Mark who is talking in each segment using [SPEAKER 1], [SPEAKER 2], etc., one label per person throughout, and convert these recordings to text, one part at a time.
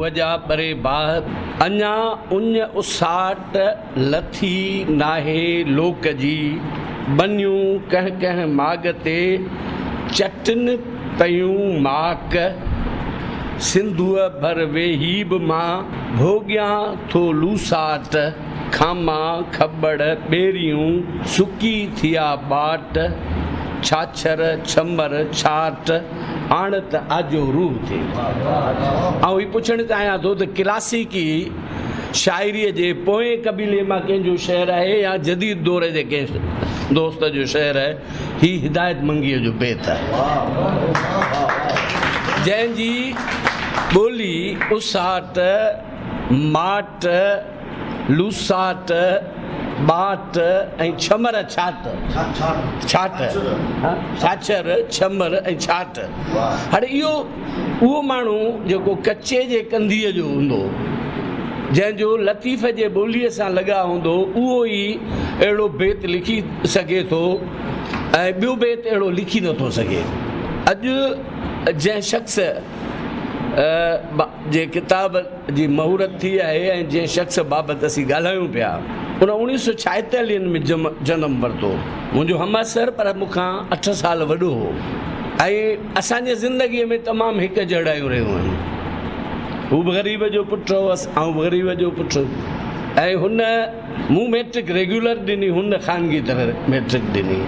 [SPEAKER 1] روح جا ٻري باهه، اڃا اڃ اساٽ لٿي ناهي لوڪ جي، ٻنيون ڪنهن ڪنهن ماڳ تي چٽن پيون ماڪ، سنڌوء ڀر ويهي به مان ڀوڳيان ٿو لوساٽ، کاما، کٻڙ، ٻيريون، سڪي ٿيا ٻاٽ، ڇاڇر، ڇمر، ڇاٽ، آڻ ته آجو روح ٿئي. آئون هي پڇڻ چاهيان ٿو ته ڪلاسيڪي شاعريء جي پوئين قبيلي مان ڪنهن جو شعر آهي يا جديد دور جي ڪنهن دوست جو شعر آهي؟ هي هدايت منگيء جو بيت آهي، جنهن جي ٻولي اساٽ، ماٽ، لوساٽ، ٻاٽ ۽ ڇمر ڇاٽ، ڇاٽ، ڇاڇر، ڇمر ۽ ڇاٽ. هاڻي اهو اهو ماڻهو جيڪو ڪچي جي ڪنڌيء جو هوندو، جنهن جو لطيف جي ٻوليء سان لڳاء هوندو، اهو ئي اهڙو بيت لکي سگهي ٿو ۽ ٻيو بيت اهڙو لکي نٿو سگهي. اڄ جنهن شخص جي ڪتاب جي مهورت ٿي آهي ۽ جنهن شخص بابت اسين ڳالهايون پيا، ان اوڻيهه سو ڇائيتاليهن ۾ جنم ورتو. منهنجو همعصر پر مون کان اٺ سال وڏو هو ۽ اسان جي زندگيء ۾ تمام هڪ جهڙايون رهيون آهن. هو به غريب جو پٽ هو، آئون به غريب جو پٽ ۽ هن مون مئٽرڪ ريگيولر ڏني، هن خانگي طرح مئٽرڪ ڏني.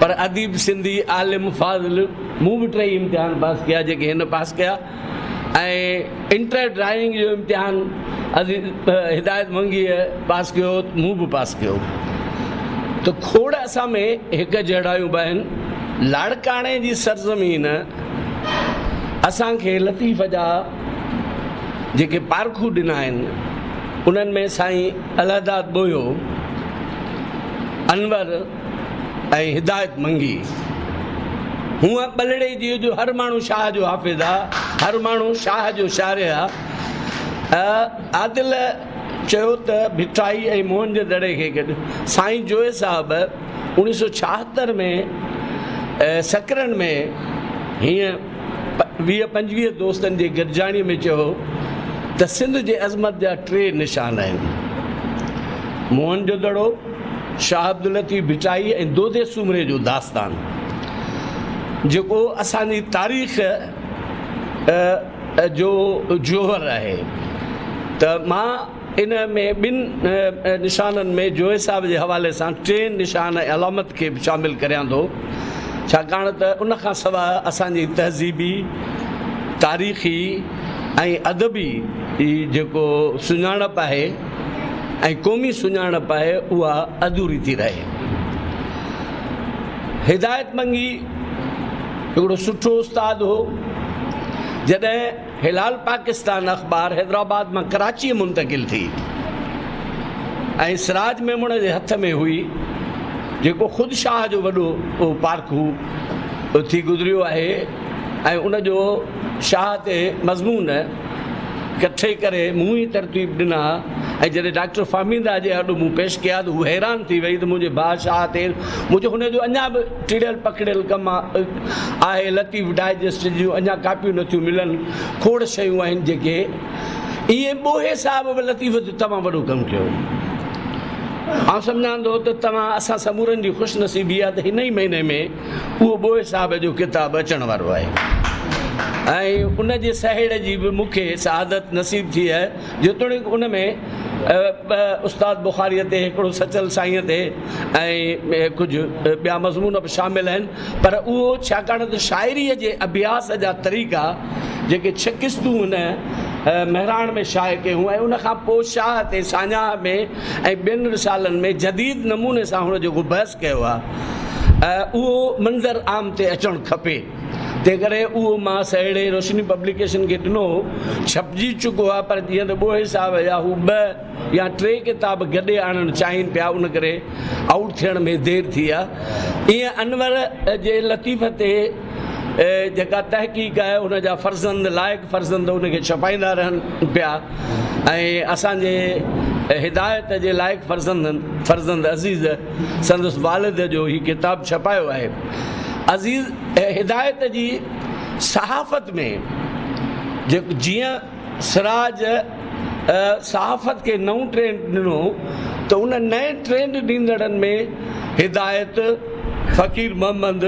[SPEAKER 1] پر اديب، سنڌي، عالم، فاضل مون به ٽئي امتحان پاس ڪيا جيڪي هن پاس ڪيا. ۽ انٽر ڊرائيونگ جو امتحان عزيز هدايت منگيء پاس ڪيو مون به پاس ڪيو ته کوڙ اسان ۾ هڪ جهڙايون به آهن. لاڙڪاڻي جي سرزمين اسان کي لطيف جا جيڪي پارکو ڏنا آهن انهن ۾ سائين الهداد ٻوهيو، انور، ۽ هدايت منگي. هونء ٻلهڙيجيء جو هر ماڻهو شاهه جو حافظ آ، هر ماڻهو شاهه جو شارح آ. عادل چيو ته ڀٽائي ۽ موهن جي دڙي کي گڏ سائين جويي صاحب اوڻيهه سو 76 ۾ سڪرنڊ ۾ هيئن 20 25 دوستن جي گڏجاڻيء ۾ چيو هو ته سنڌ جي عظمت جا ٽي نشان آهن، موهن جو دڙو، شاهه عبداللطيف ڀٽائي ۽ دودي سومري جو داستان جيڪو اسان جي تاريخ جو جوهر آهي ته مان ان ۾ ٻن نشانن ۾ جويي صاحب جي حوالي سان ٽئين نشان ۽ علامت کي به شامل ڪريان ٿو ڇاڪاڻ ته ان کان سواء اسان جي تهذيبي، تاريخي ۽ ادبي جيڪو سڃاڻپ آهي ۽ قومي سڃاڻپ آهي اها اڌوري ٿي رهي. هدايت منگي هڪڙو سٺو استاد هو. جڏهن هلال پاڪستان اخبار حيدرآباد مان ڪراچيء منتقل ٿي ۽ سراج ميمڻ جي هٿ ۾ هئي جيڪو خود شاهه جو وڏو پارکو ٿي گذريو آهي ۽ ان جو شاهه تي مضمون ڪٺي ڪري مون ئي ترتيب ڏنا ۽ جڏهن ڊاڪٽر فهميده جي آڏو مون پيش ڪيا ته هوء حيران ٿي وئي ته منهنجي ڀاء شاهه تي مون چيو هن جو اڃا به ٽڙيل پکڙيل ڪم آهي لطيف ڊائجسٽ جون اڃا ڪاپيون نٿيون ملن کوڙ شيون آهن جيڪي ائين ٻوهي صاحب به لطيف تي تمام وڏو ڪم ڪيو آئون سمجهان ٿو ته توهان اسان سمورن جي خوش نصيبي آهي ته هن ئي مهيني ۾ اهو ٻوهي صاحب جو ڪتاب اچڻ وارو آهي ۽ ان جي سهيڙ جي به مون کي سعادت نصيب ٿي آهي جيتوڻيڪ ان ۾ ٻه استاد بخاريء تي هڪڙو سچل سائينء تي ۽ ڪجهه ٻيا مضمون به شامل آهن پر اهو ڇاڪاڻ ته شاعريء جي اڀياس جا طريقا جيڪي ڇهه قسطون هن مهراڻ ۾ شايع ڪيون ۽ ان کان پوء شاهه تي ساڃاهه ۾ ۽ ٻين رسالن ۾ جديد نموني سان هن جيڪو بحث ڪيو آهي اهو منظر عام تي اچڻ کپي تنهن ڪري اهو مان سهيڙي روشني پبليڪيشن کي ڏنو هو ڇپجي چڪو آهي پر جيئن ته ٻوهي صاحب جا هو ٻه يا ٽي ڪتاب گڏي آڻڻ چاهين پيا ان ڪري آئوٽ ٿيڻ ۾ دير ٿي آهي ايئن انور جي لطيف تي جيڪا تحقيق آهي ان جا فرزند لائق فرزند ان کي ڇپائيندا رهن پيا ۽ اسان جي هدايت جي لائق فرزندن فرزند عزيز سندس والد جو هي ڪتاب ڇپايو آهي. عزيز هدايت جي صحافت ۾ جيئن. سراج صحافت کي نئون ٽرينڊ ڏنو ته ان نئين ٽرينڊ ڏيندڙن ۾ هدايت، فقير محمد،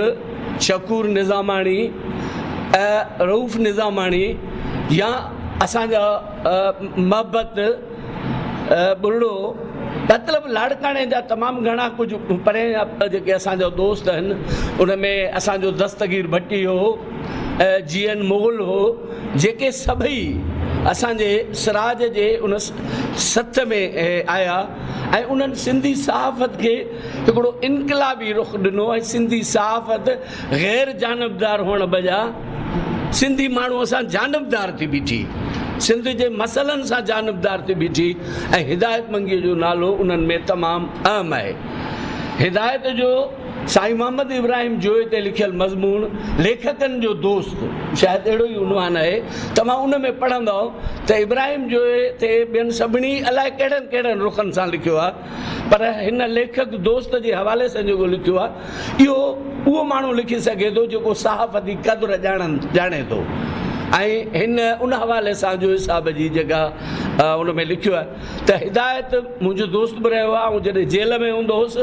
[SPEAKER 1] شڪور نظاماڻي، رئوف نظاماڻي يا اسان جا محبت ٻرڙو مطلب لاڙڪاڻي جا تمام گهڻا ڪجهه پرين جا جيڪي اسان جا دوست آهن ان ۾ اسان جو دستگير ڀٽي هو جي اين مغل هو جيڪي سڀئي اسان جي سراج جي ان سٿ ۾ آيا ۽ انهن سنڌي صحافت کي هڪڙو انقلابي رخ ڏنو ۽ سنڌي صحافت غير جانبدار هئڻ بجاء سنڌي ماڻهوء سان جانبدار ٿي بيٺي، سنڌ جي مسئلن سان جانبدار ٿي بيٺي ۽ هدايت منگيء جو نالو انهن ۾ تمام اهم آهي. هدايت جو سائين محمد ابراهيم جويي تي لکيل مضمون ليکڪن جو دوست شايد اهڙو ئي عنوان آهي، توهان ان ۾ پڙهندؤ ته ابراهيم جويي تي ٻين سڀني الائي ڪهڙن ڪهڙن رخن سان لکيو آهي پر هن ليکڪ دوست جي حوالي سان جيڪو لکيو آهي اهو اهو ماڻهو لکي سگهي ٿو جيڪو صحافتي قدر ڄاڻن ڄاڻي ٿو ۽ هن ان حوالي سان جويي صاحب جي جيڪا ان ۾ لکيو آهي ته هدايت منهنجو دوست به رهيو آهي آئون جڏهن جيل ۾ هوندو هوس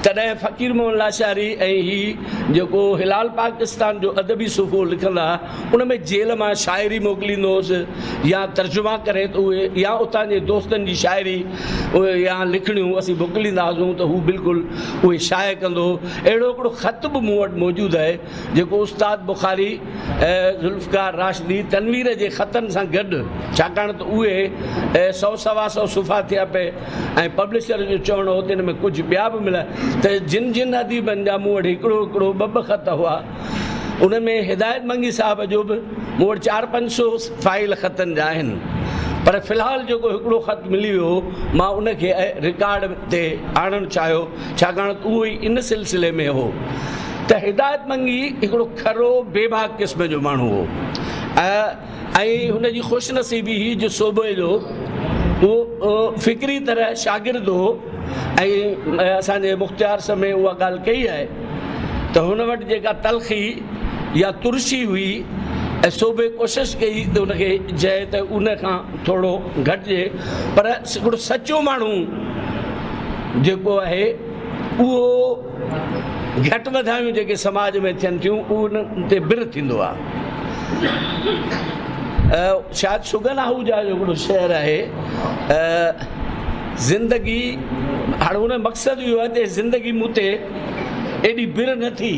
[SPEAKER 1] تڏهن فقير محمد لاشاري ۽ هي جيڪو هلال پاڪستان جو ادبي صفحو لکندا هئا ان ۾ جيل مان شاعري موڪليندو هوس يا ترجما ڪري ته اهي يا اتان جي دوستن جي شاعري يا لکڻيون اسين موڪليندا هئاسون ته هو بلڪل اهي شايع ڪندو هو اهڙو هڪڙو خط به مون وٽ موجود آهي جيڪو استاد بخاري ذوالفقار راشدي تنوير جي خطن سان گڏ، ڇاڪاڻ ته اهي سئو سوا سئو صفحا ٿيا پئي ۽ پبلشر جو چوڻ هو ته ان ۾ ڪجهه ٻيا به ملائي ته جن جن اديبن جا مون وٽ هڪڙو هڪڙو ٻه ٻه خط هئا ان ۾ هدايت منگي صاحب جو به مون وٽ چار 500 فائيل خطن جا آهن پر في الحال جيڪو هڪڙو خط ملي ويو مان ان کي رڪارڊ تي آڻڻ چاهيو ڇاڪاڻ ته اهو ئي ان سلسلي ۾ هو ته هدايت منگي هڪڙو کرو بيباڪ قسم جو ماڻهو هو ۽ هن جي خوش نصيبي هئي جو صوبي جو اهو فڪري طرح شاگرد هو ۽ اسان جي مختيار سمي اها ڳالهه ڪئي آهي ته هن وٽ جيڪا تلخي يا ترشي هئي ۽ صوبي ڪوشش ڪئي ته ان کي چئي ته ان کان ٿورو گهٽجي پر هڪڙو سچو ماڻهو جيڪو آهي اهو گهٽ وڌايون جيڪي سماج ۾ ٿين ٿيون انهن تي بر ٿيندو آهي. شايد سگن آهوجا جو هڪڙو شعر آهي زندگي هاڻي ان جو مقصد اهو آهي ته زندگي مون تي ايڏي بر نه ٿي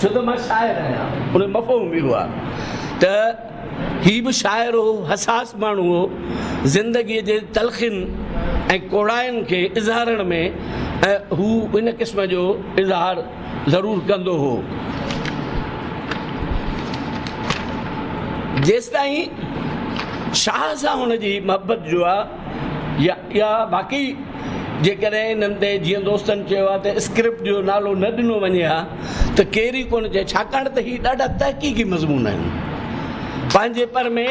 [SPEAKER 1] ڇو ته مان شاعر آهيان ان جو مفهوم اهو آهي ته هي به شاعر هو، حساس ماڻهو هو، زندگيء جي تلخين ۽ ڪوڙاين کي اظهارڻ ۾ هو ان قسم جو اظهار ضرور ڪندو هو. جيستائين شاهه سان هن جي محبت جو آ يا اها واقعي جيڪڏهن انهن تي جيئن دوستن چيو آهي ته اسڪرپٽ جو نالو نه ڏنو وڃي ها ته ڪير ئي ڪونه چئي ڇاڪاڻ ته هي ڏاڍا تحقيقي مضمون آهن پنهنجي پر ۾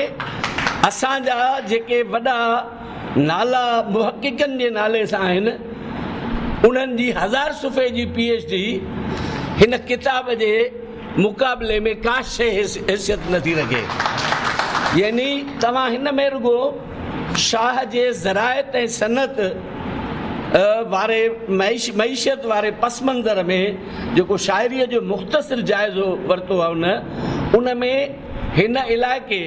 [SPEAKER 1] اسان جا جيڪي وڏا نالا محققن جي نالي سان آهن انهن جي هزار صفحي جي پي ايڇ ڊي هن ڪتاب جي مقابلي ۾ ڪا شيء حيثيت نٿي رکي يعني توهان هن ۾ رڳو شاهه جي زراعت ۽ صنعت واري معيشت واري پس منظر ۾ جيڪو شاعريء جو مختصر جائزو ورتو آهي ان ان ۾ هن علائقي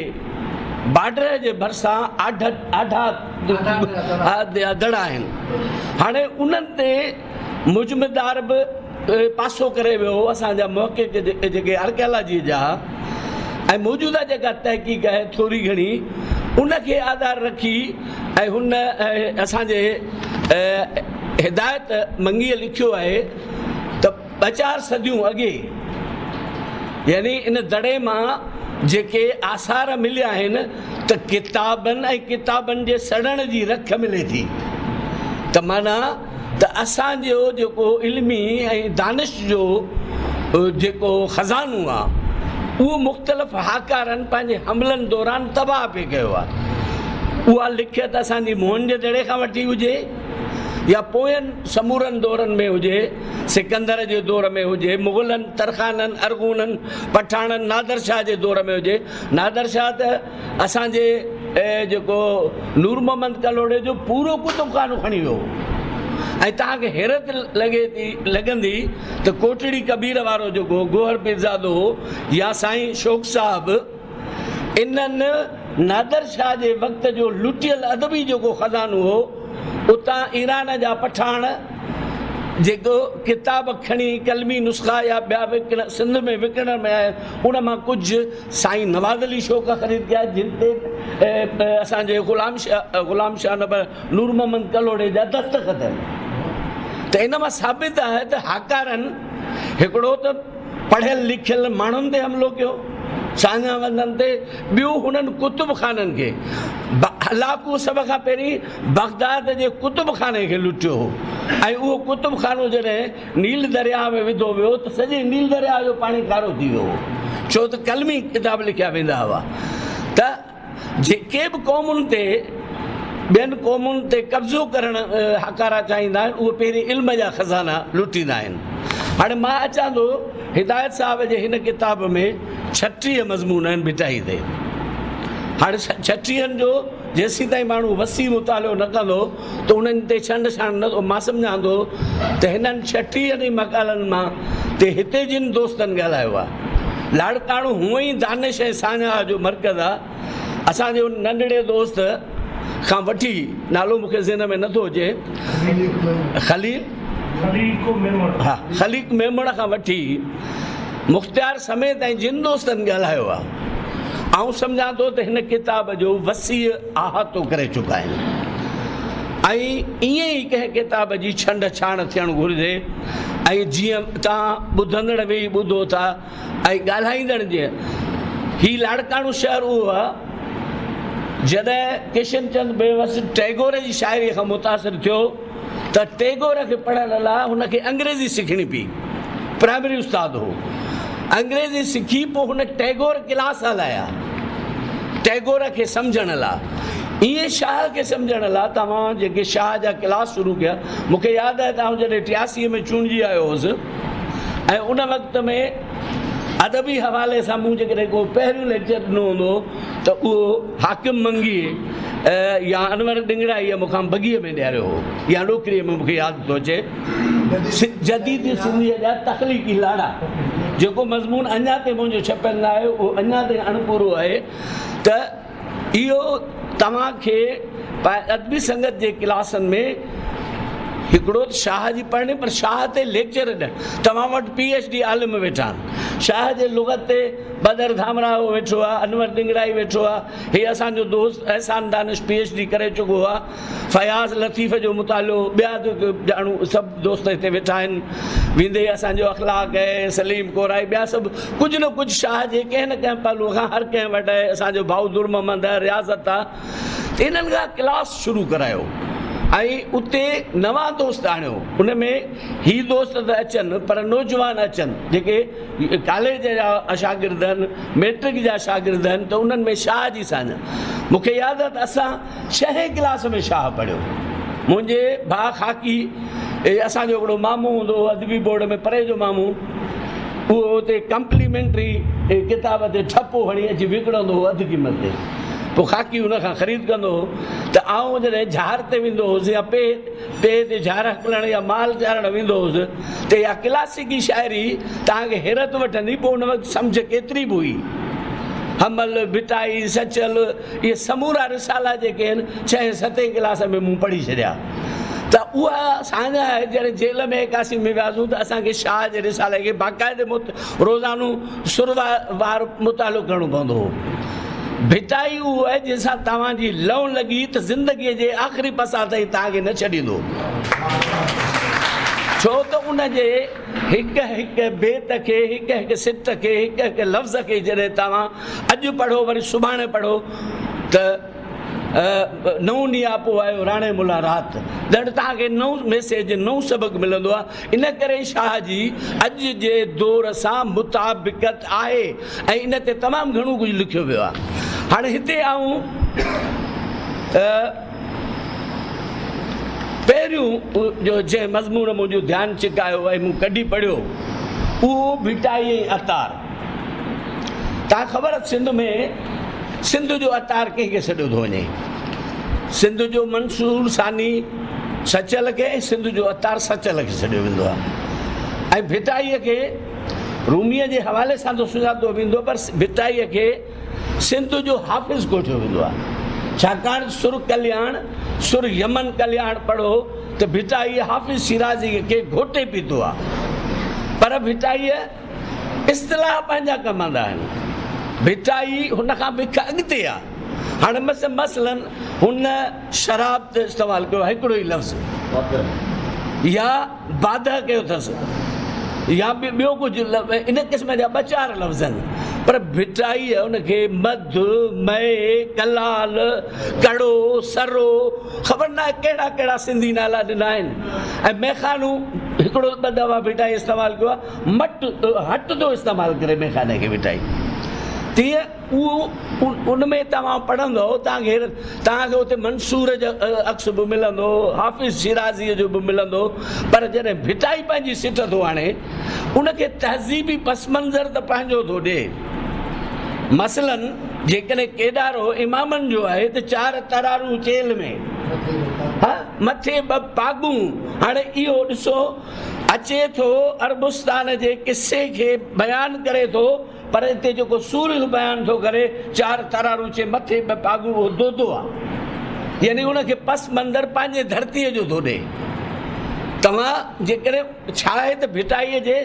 [SPEAKER 1] بارڊر جي ڀرسان آڍا دڙا آهن هاڻي انهن تي مجمدار به پاسو ڪري ويو هو اسان جا محقق جيڪي آرڪيالاجي جا ۽ موجوده جيڪا تحقيق آهي ٿوري گهڻي ان کي آڌار رکي ۽ هن اسان جي هدايت منگيء لکيو آهي ته ٻه چار صديون اڳي يعني ان دڙي مان جيڪي آثار مليا آهن ته ڪتابن ۽ ڪتابن جي سڙڻ جي رک ملي ٿي ته معنيٰ ته اسان جو جيڪو علمي ۽ دانش جو جيڪو خزانو آ اهو مختلف هاڪارن پنهنجي حملن دوران تباهه پئي ڪيو آ. اها لکيت اسان جي موهن جي دڙي کان وٺي هجي يا پوين سمورن دورن ۾ هجي، سڪندر جي دور ۾ هجي، مغلن، ترخانن، ارغونن، پٺاڻن، نادر شاهه جي دور ۾ هجي، نادر شاهه ته اسان جي جيڪو نور محمد ڪلهوڙي جو پورو ڪتب خانو کڻي ويو هو ۽ توهان کي حيرت لڳي ٿي لڳندي ته ڪوٽڙي ڪبير وارو جيڪو گوهر پيرزادو هو يا سائين شوق صاحب انهن نادر شاهه جي وقت جو لٽيل ادبي جيڪو خزانو هو اتان ايران جا پٺاڻ جيڪو ڪتاب کڻي قلمي نسخا يا ٻيا وڪڻ سنڌ ۾ وڪڻڻ ۾ آيا ان مان ڪجهه سائين نواز علي شوق خريد ڪيا جن تي اسان جي غلام شاهه غلام شاهه نه پر نور محمد ڪلهوڙي جا دستخط آهن ته ان مان ثابت آهي ته هاڪارن هڪڙو ته پڙهيل لکيل ماڻهن تي حملو ڪيو، ساڃاهه وندن تي، ٻيو هنن ڪتب خانن کي، هلاڪو سڀ کان پهرين بغداد جي ڪتب خاني کي لٽيو هو ۽ اهو ڪتب خانو جڏهن نيل درياهه ۾ وڌو ويو ته سڄي نيل درياهه جو پاڻي کارو ٿي ويو هو ڇو ته قلمي ڪتاب لکيا ويندا هئا ته جيڪي به قومن تي ٻين قومن تي قبضو ڪرڻ هاڪارا چاهيندا آهن اهي پهرين علم جا خزانا لٽيندا آهن. هاڻي مان اچان ٿو هدايت صاحب جي هن ڪتاب ۾ 36 مضمون آهن ڀٽائي تي. هاڻي ڇٽيهن جو جيسيتائين ماڻهو وسيع مطالعو نه ڪندو ته انهن تي ڇنڊ ڇاڻ نه مان سمجهان ٿو ته هنن ڇٽيهن ئي مقالن مان تي هتي جن دوستن ڳالهايو آهي لاڙڪاڻو هونئن ئي دانش ۽ ساڃاهه جو مرڪز آهي اسان جي ان ننڍڙي دوست کان وٺي نالو مون کي ذهن ۾ نٿو اچي خليل ها خليق ميمڻ کان وٺي مختيار سميت ۽ جن دوستن ڳالهايو آهي آئون سمجهان ٿو ته هن ڪتاب جو وسيع احاطو ڪري چڪا آهن ۽ ائين ئي ڪنهن ڪتاب جي ڇنڊ ڇاڻ ٿيڻ گهرجي ۽ جيئن توهان ٻڌندڙ ويهي ٻڌو ٿا ۽ ڳالهائيندڙ جيئن هي لاڙڪاڻو شهر اهو آهي جڏهن ڪشن چند بيوس ٽئگور جي شاعريء کان متاثر ٿيو ته ٽئگور کي پڙهڻ لاء هن کي انگريزي سکڻي پئي. پرائمري استاد هو. انگريزي سکي پوء هن ٽئگور ڪلاس هلايا ٽئگور کي سمجهڻ لاء. ائين شاهه کي سمجهڻ لاء توهان جيڪي شاهه جا ڪلاس شروع ڪيا، مون کي ياد آهي ته آئون جڏهن ٽياسيء ۾ چونڊجي آيو هوس ۽ ان وقت ۾ ادبي حوالي سان مون جيڪڏهن ڪو پهريون ليڪچر ڏنو هوندو ته اهو حاڪم منگيء يا انور ڏنگڙائيء مون کان بگيء ۾ ڏياريو هو يا ڏوڪريء ۾ مون کي ياد ٿو اچي. جديد سنڌيء جا تخليقي لاڙا جيڪو مضمون اڃا تائين منهنجو ڇپيل نه آهي، اهو اڃا تائين اڻپورو آهي ته اهو توهان کي ادبي سنگت جي ڪلاسن ۾ هڪڙو ته شاهه جي پڙهڻي پر شاهه تي ليڪچر ڏيڻ. توهان وٽ پي ايڇ ڊي عالم ويٺا آهن. شاهه جي لغت تي بدر ڌامراهو ويٺو آهي، انور ڏنگڙائي ويٺو آهي، هي اسان جو دوست Ehsan Danish P H D ڪري چڪو آهي، فياض لطيف جو مطالعو ٻيا به ڄاڻو سڀ دوست هتي ويٺا آهن، ويندي اسان جو اخلاق ۽ سليم ڪورائي ٻيا سڀ ڪجهه نه ڪجهه شاهه جي ڪنهن نه ڪنهن پهلوء کان هر ڪنهن وٽ آهي، اسان جو ڀائو در محمد آهي، رياضت آهي ته انهن کان ڪلاس شروع ڪرايو ۽ اتي نوان دوست آڻيو ان ۾ هي دوست ته اچن پر نوجوان اچن جيڪي ڪاليج جا شاگرد آهن، ميٽرڪ جا شاگرد آهن ته انهن ۾ شاهه جي ساڃاهه. مون کي ياد آهي ته اسان ڇهين ڪلاس ۾ شاهه پڙهيو. منهنجي ڀاء خاڪي اسان جو هڪڙو مامو هوندو هو ادبي بورڊ ۾ پري جو مامو اهو اتي ڪمپليمينٽري ڪتاب تي ٺپو هڻي اچي وڪڻندو هو اڌ قيمت تي. پوء خاڪي ان کان خريد ڪندو هو ته آئون جڏهن جهار تي ويندو هوس يا پيهه پيهه تي جهار هڪلڻ يا مال چارڻ ويندو هوس ته اها ڪلاسيڪي شاعري توهان کي حيرت وٺندي، پوء ان وقت سمجهه ڪيتري به هئي. حمل، ڀٽائي، سچل اهي سمورا رسالا جيڪي آهن ڇهين ستين ڪلاس ۾ مون پڙهي ڇڏيا ته اها ساڃاهه آهي جڏهن جيل ۾ ايڪاسي ۾ وياسون ته اسان کي شاهه جي رسالي کي باقاعدي روزانو سر وار مطالعو ڪرڻو پوندو هو. ڀٽائي اهو آهي جنهن سان توهان جي لئون لڳي ته زندگيء جي آخري پساهه تائين توهان کي نه ڇڏيندو. ڇو ته ان جي هڪ هڪ بيت کي، هڪ هڪ سٽ کي، هڪ هڪ لفظ کي جڏهن توهان اڄ پڙهو وري سڀاڻي پڙهو ته نئون نياپو آيو راڻي ملا رات ڄڻ توهان کي نئون ميسيج نئون سبق ملندو آهي. ان ڪري شاهه جي اڄ جي دور سان مطابقت آهي. ۽ ان تي تمام گهڻو ڪجهه لکيو ويو آهي. هاڻي هتي آئون پهريون جو جنهن مضمون منهنجو ڌيان ڇڪايو ۽ مون ڪڍي پڙهيو اهو ڀٽائي ۽ عطار. تان خبر اٿ سنڌ ۾ سنڌ جو عطار ڪنهن کي سڏيو ٿو وڃي؟ سنڌ جو منصور ثاني سچل کي ۽ سنڌ جو عطار سچل کي سڏيو ويندو آهي ۽ ڀٽائيء کي روميء جي حوالي سان ته سڃاتو ويندو پر ڀٽائيء کي سنڌ جو حافظ ڪوٺيو ويندو آهي. ڇاڪاڻ ته سر ڪلياڻ، سر يمن ڪلياڻ پڙهو ته ڀٽائيء حافظ شيرازيء کي گهوٽي پيتو آهي. پر ڀٽائيء اصطلاح پنهنجا ڪم آندا آهن. ڀٽائي هن کان وک اڳتي آهي. هاڻي مثلاً هن شراب ته استعمال ڪيو آهي هڪڙو ئي لفظ يا باده ڪيو اٿس يا ٻيو ڪجهه ان قسم جا ٻه چار لفظ آهن پر ڀٽائيء ان کي مڌ، مئي، ڪلال، ڪڙو، سرو خبر ناهي ڪهڙا ڪهڙا سنڌي نالا ڏنا آهن ۽ ميخانو هڪڙو ٻه دفعا ڀٽائي استعمال ڪيو آهي مٽ هٽ ٿو استعمال ڪري ميخاني کي ڀٽائي تيئن اهو ان ۾ توهان پڙهندؤ توهان کي توهان کي اتي منصور جو عڪس به ملندو، حافظ شيرازيء جو به ملندو، پر جڏهن ڀٽائي پنهنجي سٽ ٿو آڻي، ان کي تهذيبي پس منظر ته پنهنجو ٿو ڏئي. مثلاً جيڪڏهن ڪيڏارو امامن جو آهي ته چار ترارون چيلهه ۾، ها مٿي ٻه پاڳون، هاڻي اهو ڏسو اچي ٿو عربستان جي قصي کي بيان ڪري ٿو، پر اتي جيڪو سورهيه بيان ٿو ڪري، چار ترارون چي مٿي ٻه پاڳون اهو دودو آ. يعني ان کي پس منظر پنهنجي ڌرتيء جو ٿو ڏئي. توهان جيڪڏهن ڇا آهي ته ڀٽائيء جي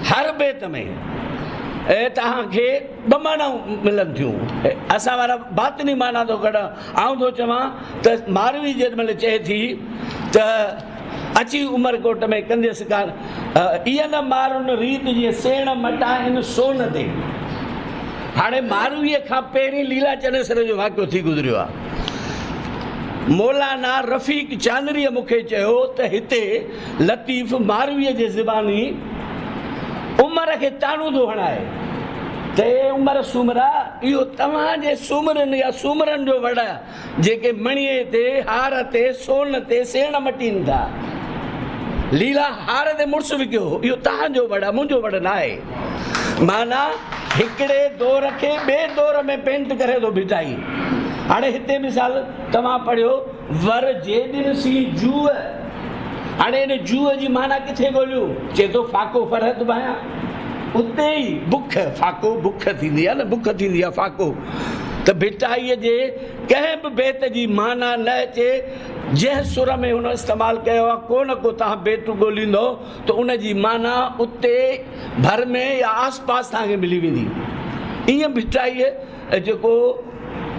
[SPEAKER 1] هر بيت ۾ توهان کي ٻه معنائون ملن ٿيون. اسان وارا باطني معنيٰ ٿو ڪڍان. آئون ٿو چوان ته ماروي جيڏي مهل چئي ٿي ته. اچي عمرڪوٽ ۾ ڪنديس ڪار. ايئن نه مارن ريت جيئن سيڻ مٽائن سون تي. هاڻي مارويء کان پهرين ليلا چنيسر جو واقعو ٿي گذريو آهي. مولانا رفيق چانريء مون کي چيو ته هتي لطيف مارويء جي زباني عمر کي طعنو ٿو هڻائي ته اي عمر سومرا! اهو توهان جي سومرين يا سومرن جو وڙ آهي. جيڪي مڻيي تي، هار تي، سون تي سيڻ مٽين ٿا. ليلا هار تي مڙس وڪيو هو. اهو توهان جو وڙ آهي، منهنجو وڙ ناهي. معنيٰ هڪڙي دور کي ٻئي دور ۾ پينٽ ڪري ٿو ڀٽائي. هاڻي هتي مثال توهان پڙهيو، ور جيڏين سين جوء. هاڻي ان جوء جي معنيٰ ڪٿي ڳوليون؟ چئي ٿو فاقو فرحت ڀانيان. اتي ئي بک، فاقو بک ٿيندي آهي نه، بک ٿيندي آهي فاقو. ته ڀٽائيء جي ڪنهن به بيت جي معنيٰ نه اچي، جنهن سر ۾ هن استعمال ڪيو آهي، ڪو نه ڪو توهان بيت ڳوليندؤ ته ان جي معنيٰ اتي ڀر ۾ يا آس پاس توهان کي ملي ويندي. ائين ڀٽائيء جيڪو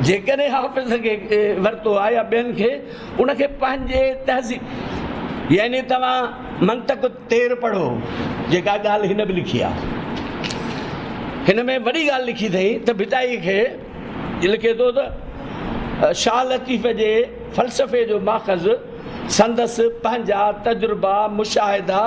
[SPEAKER 1] جيڪڏهن حافظ کي ورتو آهي يا ٻين کي، ان کي پنهنجي تهذيب يعني توهان منطق الطير پڙهو، جيڪا ڳالهه هن به لکي آهي. هن ۾ وڏي ڳالهه لکي اٿئي ته ڀٽائي کي لکي ٿو ته شاهه لطيف جي فلسفي جو ماخذ سندس پنهنجا تجربا، مشاهدا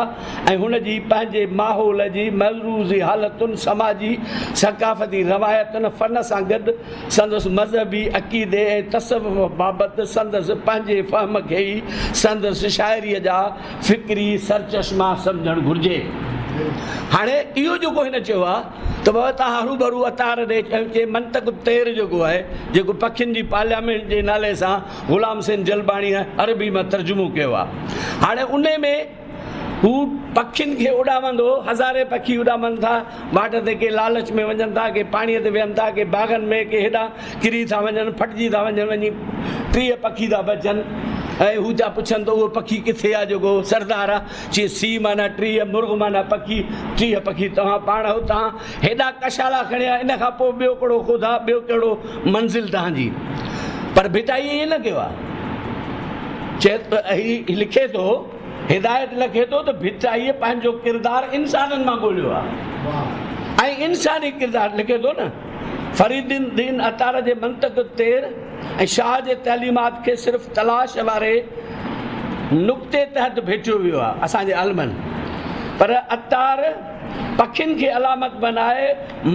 [SPEAKER 1] ۽ هن جي پنهنجي ماحول جي معروضي حالتن، سماجي ثقافتي روايتن، فن سان گڏ سندس مذهبي عقيدي ۽ تصوف بابت سندس پنهنجي فهم کي ئي سندس شاعريء جا فڪري سرچشما سمجهڻ گهرجي. هاڻي اهو جيڪو هن چيو آهي ته بابا توهان هروڀرو عطار ڏي چئي منطق الطير جيڪو آهي جيڪو پکين جي پارليامينٽ جي نالي سان غلام حسين جلباڻيء عربي مان ترجمو ڪيو آهي. هاڻي انهي ۾ هو پکين کي اڏامندو، هزارين پکي اڏامن ٿا، واٽ تي ڪي لالچ ۾ وڃن ٿا، ڪي پاڻيء تي ويهن ٿا، ڪي باغن ۾، ڪي هيڏانهن ڪري ٿا وڃن، ڦٽجي ٿا وڃن، وڃي 30 پکي ٿا بچن ۽ هو ٿا پڇن ته اهو پکي ڪٿي آهي جيڪو سردار آهي؟ چي سي معنيٰ 30، مرغ معنيٰ پکي، 30 پکي توهان پاڻ آهيو، توهان هيڏا ڪشالا کڻيا، ان کان پوء ٻيو ڪهڙو خدا، ٻيو ڪهڙو منزل توهان جي؟ پر ڀٽائيء ائين نه ڪيو آهي. چئي هي لکي ٿو. هدايت لکي ٿو ته ڀٽائيء پنهنجو ڪردار انسانن مان ڳوليو آهي ۽ انساني ڪردار لکي ٿو نه فريد الدين عطار جي منطق الطير ۽ شاهه جي تعليمات کي صرف تلاش واري نقطي تحت ڀيٽيو ويو آهي اسان جي عالمن پر عطار پکين کي علامت بنائي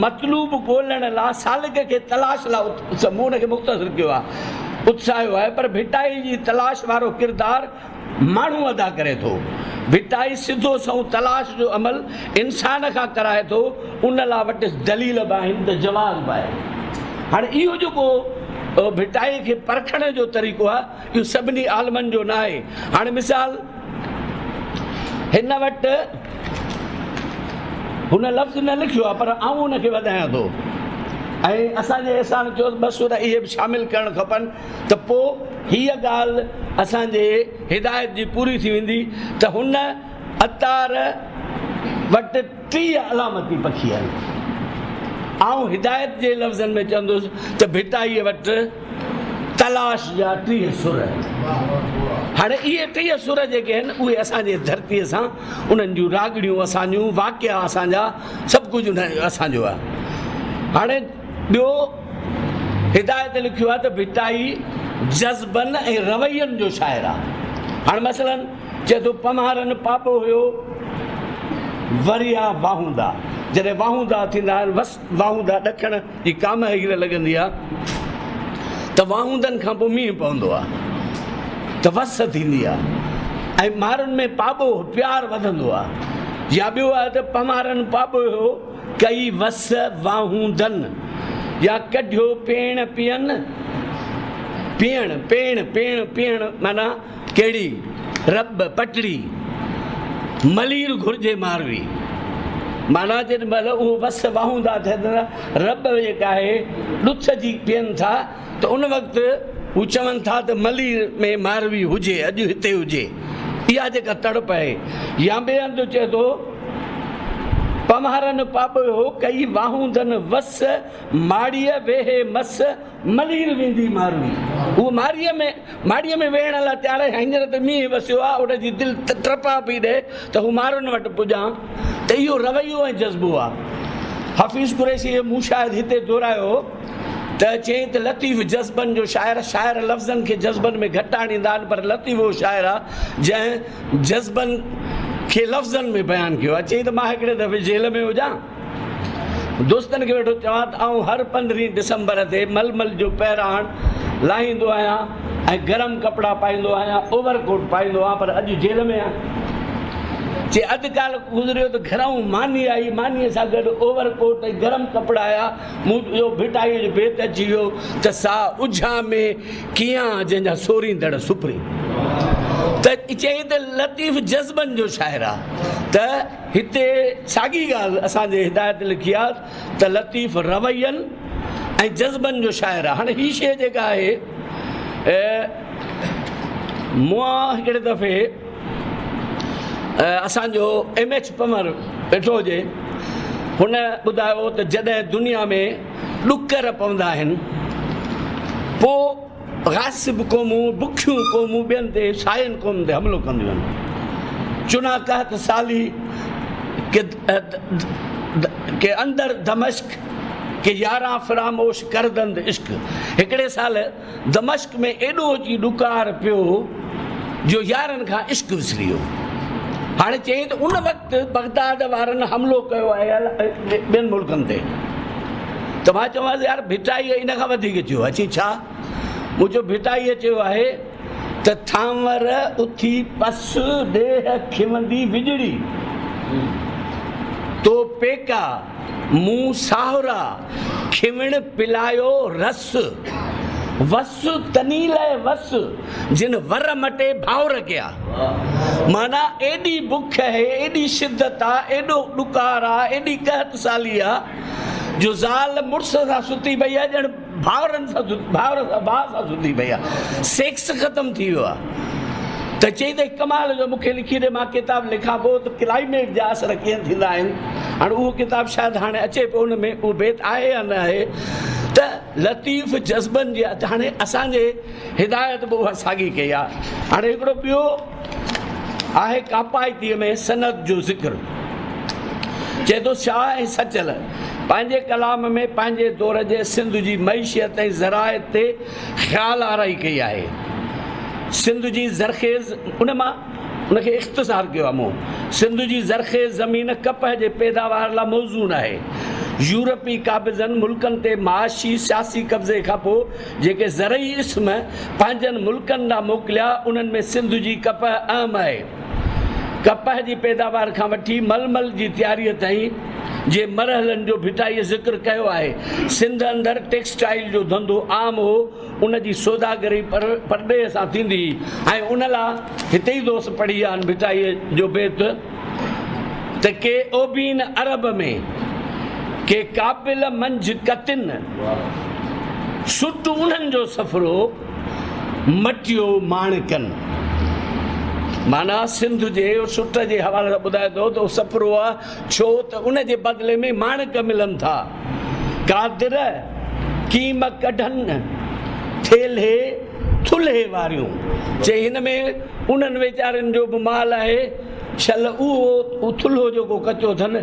[SPEAKER 1] مطلوب ڳولڻ لا سالڪ کي تلاش لا مون ان کي مختصر ڪيو آهي اتساهيو آهي پر ڀٽائي جي تلاش وارو ڪردار ماڻهو ادا ڪري ٿو. ڀٽائي سڌو سنئون تلاش جو عمل انسان کان ڪرائي ٿو، ان لا وٽس دليل به آهن ته جواز به آهي. هاڻي اهو جيڪو ڀٽائي کي پرکڻ جو طريقو آهي، اهو سڀني عالمن جو نه آهي. هاڻي مثال هن وٽ هن لفظ نه لکيو آهي پر آئون ان کي وڌايان ٿو ۽ اسان جي احسان چيو ته ٻه سر اهي به شامل ڪرڻ کپن ته پوء هيء ڳالهه اسان جي هدايت جي پوري ٿي ويندي ته هن عطار وٽ 30 علامتي پکي آهن. آئون هدايت جي لفظن ۾ چوندس ته ڀٽائيء وٽ تلاش جا 30 سر آهن. هاڻي اهي 30 سر جيڪي آهن اهي اسان جي ڌرتيء سان انهن جون راڳڻيون اسان جون، واقعا اسان جا، سڀ ڪجهه اسان جو آهي. هاڻي ٻيو هدايت لکيو آهي ته ڀٽائي جذبن ۽ روين جو شاعر آهي. هاڻي مثلاً چئي ٿو پنهارن پاٻو هيو وريا واهوندا. جڏهن واهوندا ٿيندا آهن وس واهوندا ڏکڻ جي ڪام هير لڳندي آهي ته واهوندن کان پوء مينهن پوندو آهي ته وس ٿيندي آهي ۽ مارن ۾ پاٻو پيار وڌندو آهي. يا ٻيو آهي ته پنهارن پاٻو هيو ڪئي وس واهوندن يا ڪڍيو پيڻ پين پيڻ پيڻ پيڻ پيڻ معنيٰ ڪهڙي رٻ پٽڙي ملير گهرجي ماروي معنيٰ جيڏي مهل اهو وس واهوندا ٿين ته رٻ جيڪا آهي ڏٿ جي پين ٿا ته ان وقت هو چون ٿا ته ملير ۾ ماروي هجي اڄ هتي هجي اها جيڪا تڙپ آهي يا ٻئي هنڌ چئي ٿو پنهارن پاٻوهيو ڪئي واهوندن وس ماڙيء ويهي مس ملير ويندي ماروي. هوء ماريء ۾ ماڙيء ۾ ويهڻ لاء تيار آهي. هينئر ته مينهن وسيو آهي. ان جي دل ٽپا پئي ڏئي ته هو مارن وٽ پڄان ته اهو رويو ۽ جذبو آهي. حفيظ قريشيء مون شايد هتي دهرايو هو ته چيائين ته لطيف جذبن جو شاعر، شاعر لفظن کي جذبن ۾ گهٽ آڻيندا آهن پر لطيف اهو شاعر آهي جنهن جذبن کي لفظن ۾ بيان ڪيو آهي. چيائين ته مان هڪڙي دفعي جيل ۾ هجان. دوستن کي ويٺو چوان ته آئون هر پندرهين ڊسمبر تي ململ جو پهراڻ لاهيندو آهيان ۽ گرم ڪپڙا پائيندو آهيان، اوور ڪوٽ پائيندو آهيان پر اڄ جيل ۾ آهيان. چي اڌ ڪلاڪ گذريو ته گهرائون ماني آئي، مانيء سان گڏ اوور ڪوٽ ۽ گرم ڪپڙا آيا، مون اهو ڀٽائيء جو بيت اچي ويو ته سا اجهامي ڪيان جنهن جا سوريندڙ سپرين. ته چيائين ته لطيف جذبن جو شاعر آهي ته. هتي ساڳي ڳالهه اسان جي هدايت لکي آهي ته لطيف روين ۽ جذبن جو شاعر آهي. هاڻي هي شيء جيڪا آهي مون هڪڙي دفعي اسان جو ايم ايڇ پنور ويٺو هجي هن ٻڌايو ته جڏهن دنيا ۾ ڏڪر پوندا آهن پوء غاصب قومون، بکيون قومون ٻين تي ساين قومن تي حملو ڪنديون آهن. چنا قحط سالي ڪي اندر دمشق ڪي ياران فراموش ڪردند عشق. هڪڙي سال دمشق ۾ ايڏو اچي ڏڪار پيو جو يارن کان عشق وسري ويو. هاڻي چيائين ته ان وقت بغداد وارن حملو ڪيو آهي ٻين ملڪن تي. ته مان چيومانس يار ڀٽائيء ان کان وڌيڪ چيو آهي. چيائين ڇا؟ مون چيو ڀٽائيء چيو آهي ته ٿانور اٿي پس ڏيهه کيوندي وڄڙي، تو پيڪا مون ساهرا کيوڻ پلايو رس، وس تني لئه وس جن ور مٽي ڀائر ڪيا. معنيٰ ايڏي بک آهي، ايڏي شدت آ، ايڏو ڏڪار آ، ايڏي قحط سالي آ، جو زال مڙس سان ستي پئي آهي ڄڻ ڀائرن سان ڀائر سان ڀاء سان ستي پئي آهي سيڪس ختم ٿي ويو آهي ته چئي ته ڪمال جو مونکي لکي ڏي مان ڪتاب لکان پيو ته ڪلائميٽ جا اثر ڪيئن ٿيندا آهن هاڻي اهو ڪتاب شايد هاڻي اچي پيو ان ۾ اهو بيت آهي يا نه آهي ته لطيف جذبن جي هاڻي اسان جي هدايت به اها ساڳي ڪئي آهي هاڻي هڪڙو ٻيو آهي ڪاپائتيء ۾ صنعت جو ذڪر. چئي ٿو شاهه ۽ سچل پنهنجي ڪلام ۾ پنهنجي دور جي سنڌ جي معيشت ۽ زراعت تي خيال آرائي ڪئي آهي. سنڌ جي زرخيز ان مان ان کي اختصار ڪيو آهي مون. سنڌ جي زرخيز زمين ڪپهه جي پيداوار لاء موزون آهي. يورپي قابضن ملڪن تي معاشي، سياسي قبضي کان پوء جيڪي زرعي اسم پنهنجن ملڪن ڏانهن موڪليا، انهن ۾ سنڌ جي ڪپهه اهم آهي. ڪپهه جي پيداوار کان وٺي ململ جي تياريء تائين جي مرحلن جو ڀٽائيء ذڪر ڪيو آهي. سنڌ اندر ٽيڪسٽائيل جو ڌنڌو عام هو، ان جي سوداگري پرڏيهه سان ٿيندي هئي ۽ ان لا هتي ئي دوست پڙهي ويا آهن ڀٽائيء جو بيت ته ڪي اوبين عرب ۾، ڪي ڪابل منجهه ڪتن، سٽ انهن جو سفرو، مٽيو ماڻڪن. معنيٰ سنڌ جي سٽ جي حوالي سان ٻڌائي ٿو ته اهو سفرو آهي ڇو ته ان جي بدلي ۾ ماڻڪ ملن ٿا. قادر ڪيم ڪڍن ٿيلهي ٿلهي واريون. چي هن ۾ انهن ويچارين جو به مال آهي شل اهو ٿلهو جيڪو ڪچو اٿن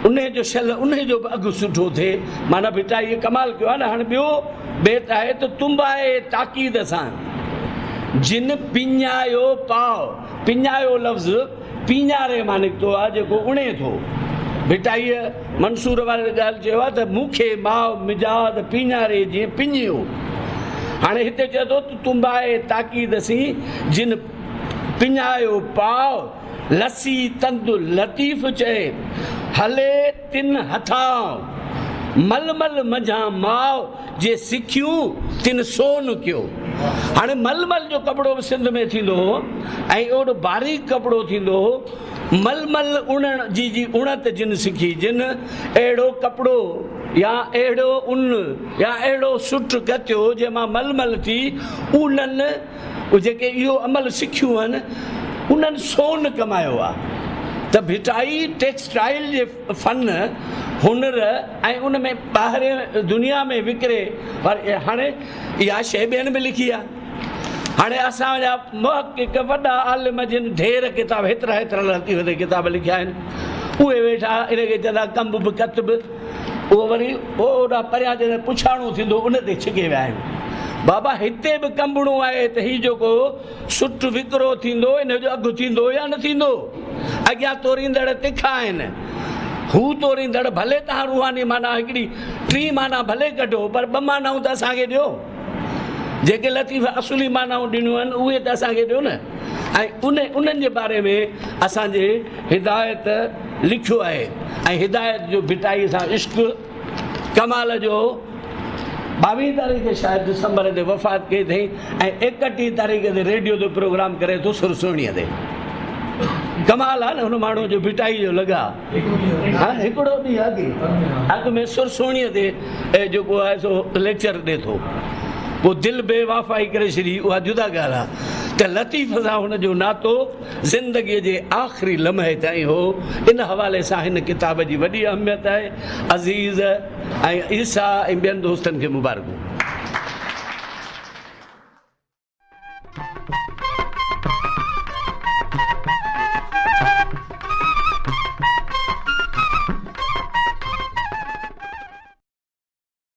[SPEAKER 1] انهي جو شل انهي جو به اگهه سٺو ٿئي. معنيٰ ڀٽائيء ڪمال ڪيو آهي نه. هاڻي ٻيو بيت آهي ته تنبائي تاڪيد سان جن پڃايو پاء، پڃايو لفظ پيڃاري مان نڪتو آهي جيڪو اڻي ٿو. ڀٽائيء منصور واري ڳالهه چيو آهي ته مون کي ماء مجاز پيڃاري جيئن پڃيو. هاڻي هتي چئي ٿو ته تنبائي تاڪيد سين جن پڃايو پاء، لسي تند لطيف چئي، هلي تن هٿان، ململ منجهان ماء جي سکيون تن سون ڪيو. هاڻي ململ جو ڪپڙو به سنڌ ۾ ٿيندو هو ۽ اهڙو باريڪ ڪپڙو ٿيندو هو. ململ اڻڻ جي جي اڻت جن سکي، جن اهڙو ڪپڙو يا اهڙو ان يا اهڙو سٽ ڪتيو جنهن مان ململ ٿي، انهن جيڪي اهو عمل سکيون آهن، انهن سون ڪمايو آهي ته ڀٽائي ٽيڪسٽائيل جي فن، هنر ۽ ان ۾ ٻاهرين دنيا ۾ وڪري واري هاڻي اها شيء ٻين به لکي آهي. هاڻي اسان جا محقق وڏا عالم جن ڍير ڪتاب هيترا هيترا لطيف تي ڪتاب لکيا آهن اهي ويٺا ان کي چوندا ڪنب به ڪت به اهو وري اوڏا پريان جڏهن پڇاڻو ٿيندو ان تي ڇڪي ويا آهن. بابا هتي به ڪنبڻو آهي ته هي جيڪو سٽ وڪرو ٿيندو ان جو اگهه ٿيندو يا نه ٿيندو؟ اڳيان توريندڙ تکا آهن. هو توريندڙ ڀلي توهان روحاني معنيٰ هڪڙي ٽين معنيٰ ڀلي ڪڍو پر ٻه معنائون ته اسان کي ڏيو. جيڪي لطيف اصلي معنائون ڏنيون آهن اهي ته اسان کي ڏيو نه. ۽ انهن جي باري ۾ اسان جي هدايت لکيو آهي ۽ هدايت جو ڀٽائي سان عشق ڪمال جو 22 تاريخ شايد ڊسمبر تي وفات ڪئي اٿئي ۽ 31 تاريخ تي ريڊيو تي پروگرام ڪري ٿو سر سهڻيء تي. ڪمال آهي نه هن ماڻهوء جو ڀٽائي جو لڳاء. ها هڪڙو ڏينهن اڳ اڳ ۾ سر سهڻيء تي جيڪو آهي سو ليڪچر ڏي ٿو. پوء دل بي وفائي ڪري ڇڏي اها جدا ڳالهه آهي ته لطيف سان هن جو ناتو زندگيء جي آخري لمحي تائين هو. ان حوالي سان هن ڪتاب جي وڏي اهميت آهي. عزيز ۽ عيسيٰ ۽ ٻين دوستن کي مبارڪون.